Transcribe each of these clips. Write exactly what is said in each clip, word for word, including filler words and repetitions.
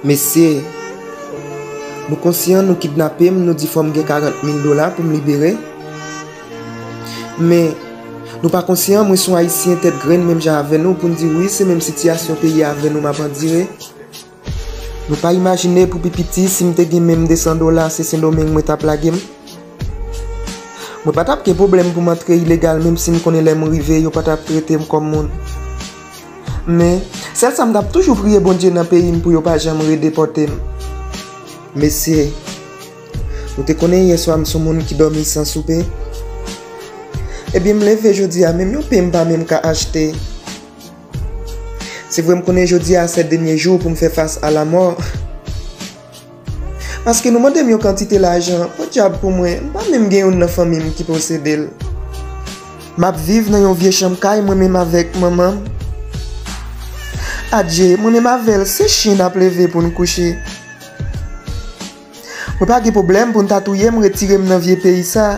Mesye, nou konsyan nou kidnape m, nou di fò m gen karant mil dola pou m libere. Men, nou pa konsyan mwen se yon Ayisyen tèt grenn menm jan avè nou pou n di wi, se menm sitiyasyon peyi avè nou m ap andire. Nou pa imajine pou pi piti si m te gen menm de san dola, se Sendomeng mwen t ap lage m. Mwen pa t ap gen pwoblèm pou m antre ilegal, menm si m konnen lè m rive, yo pa t ap trete m kòm moun. Men, sèl sa m t ap toujou priye Bondye nan peyi m pou yo pa janm redepòte m. Mesye, nou te konnen yè swa m se yon moun ki dòmi san soupe. Ebyen, m leve jodi a, menm yon pen m pa menm ka achte. Se vre, m konnen jodi a se dènye jou pou m fè fas a lamò. Paske nou mande m yon kantite lajan, podyab pou mwen, m pa menm gen youn nan fanmi m ki posede l. M ap viv nan yon vye chanm kay mwen menm avèk manman m. Adje, mwen menm avè l, se chen n ap leve pou n kouche. Mwen pa gen pwoblèm pou n ta touye m, retire m nan vye peyi sa.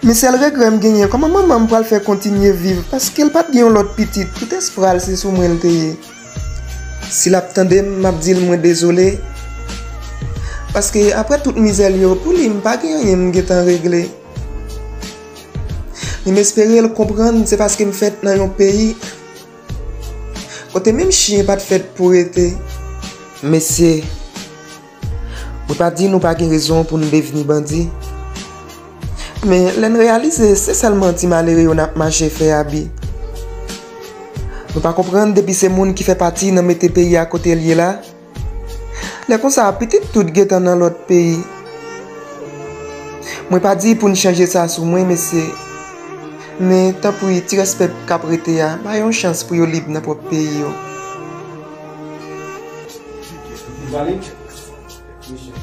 Men sèl regrè m genyen, kòman manman m pral fè kontinye viv, paske l pa t gen yon lòt pitit, tout espwa l se sou mwen l te ye. Si l ap tande m, m ap di l mwen dezole. Paske apre tout mizè l yo, pou li, m pa gen anyen m gentan regle. Men m espere l konprann, se paske m fèt nan yon peyi kote menm chen pa t fèt pou rete. Mesye, mwen pa di nou pa gen rezon pou n devni bandi. Men, lè n reyalize, se sèlman ti malere yo n ap mache fè abi. Nou pa konprann depi se moun ki fè pati nan mete peyi a kote l ye la. Lè konsa, pitit tout gentan nan lòt peyi. Mwen pa di pou n chanje sa sou mwen, mesye. Men, tanpri, ti rès pèp k ap rete a, ba yo yon chans pou yo lib nan pwòp peyi yo. Malik, mesye.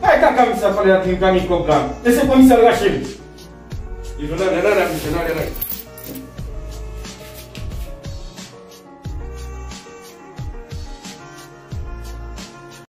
Ay, kaka, misye ap pale ak li, pa gen kòb la. Mesye, komisè al rache m. Li vin la, la, la, la, misye, la, la, la.